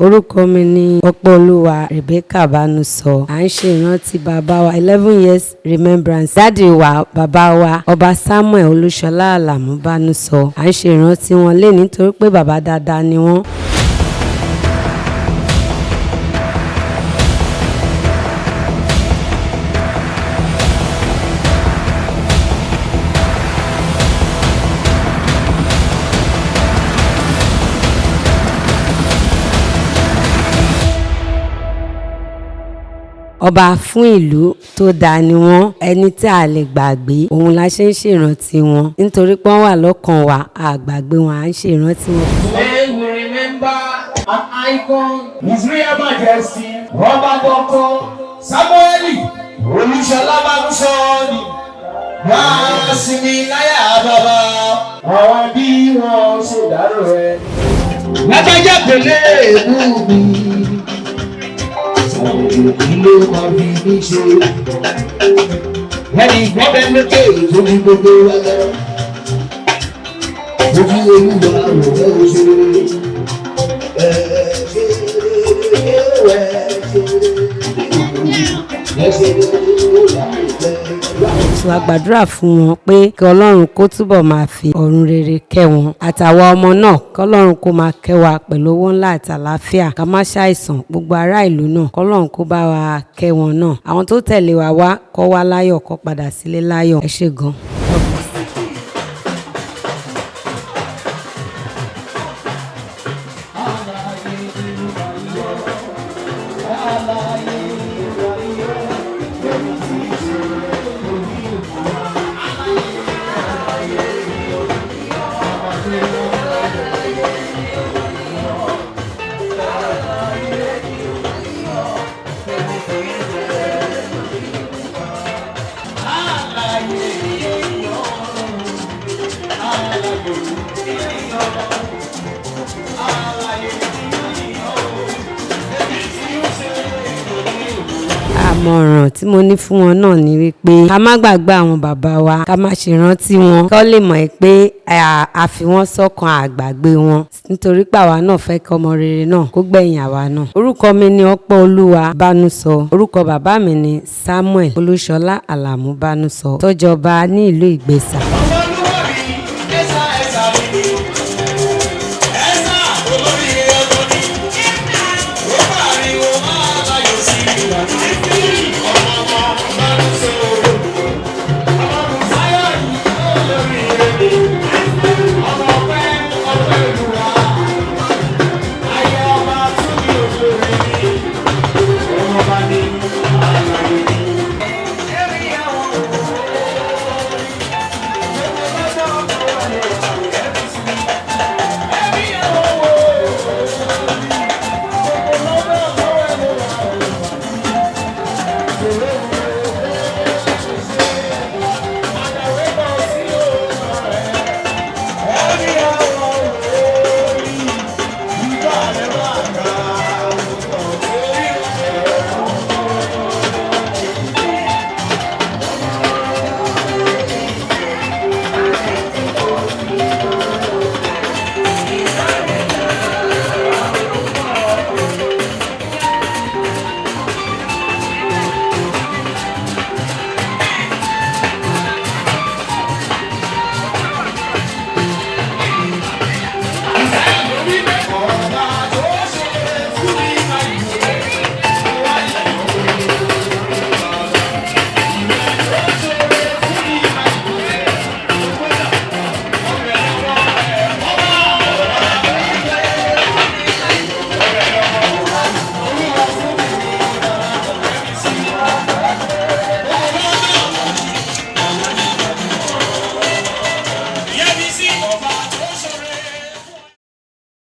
Orúkọ mi ni Ọpẹ́olúwa Rebecca Bánúsọ. À ń ṣe ìrántí bàbá wa, 11 years remembrance. Daddy wa, bàbá wa, Ọba Samuel Olúṣọlá Àlàmú Bánúsọ. À ń ṣe ìrántí wọn lénìí nítorí pé bàbá dáadáa ni wọ́n. Ọba fún ìlú tó dáa ni wọ́n, ẹni tí a lè gbàgbé. Òun la ṣe ń ṣèrántí wọn nítorí pé wọ́n wà lọ́kàn wa, a gbàgbé wọn, à ń ṣèrántí wọn. Today we remember an icon, His Royal Majesty, Ọba Dr. Samuel Olúṣọlá Bánúsọ ni. Wá sinmi láyà bàbá. Àwọn bí wọ́n ṣe dárò ẹ. Lágbájá kò lè mú mi. Kí ló máa fi mí ṣe? Ẹnì kan bẹ lókè tó ní gbogbo wa lọ. Ojú Olúwa ò rẹ́ o ṣe rere. Ẹ ṣe rere, ẹ ṣe rere, ẹ ṣe rere ó láìpẹ́. So a gbàdúrà fún wọn pé kí Ọlọ́run kó túbọ̀ máa fi ọ̀run rere kẹ́ wọn, àtàwọn ọmọ náà, kọ́lọ́run kó máa kẹ́ wa pẹ̀lú owó ńlá àti àlàáfíà, ká má ṣàìsàn. Gbogbo ará ìlú náà, kọ́lọ́run kó bá wa kẹ́ wọn náà. Àwọn tó tẹ̀lé wa wá, kó wá láyọ̀, kó padà sílé láyọ̀. Ẹ ṣé gan. God bless. Àmọ̀ràn tí mo ní fún wọn náà ni wípé ká má gbàgbé àwọn bàbá wa, ká má ṣe rántí wọn, kó lè mọ̀ pé a fi wọ́n sọ́kàn, àgbàgbé wọn, nítorí pé àwa náà fẹ́ kí ọmọ rere náà kó gbẹ̀yìn àwa náà. Orúkọ mi ni Ọpẹ́olúwa Bánúsọ. Orúkọ bàbá mi ni Samuel Olúṣọlá Àlàmú Bánúsọ, tó jọba ní ìlú Ìgbésà.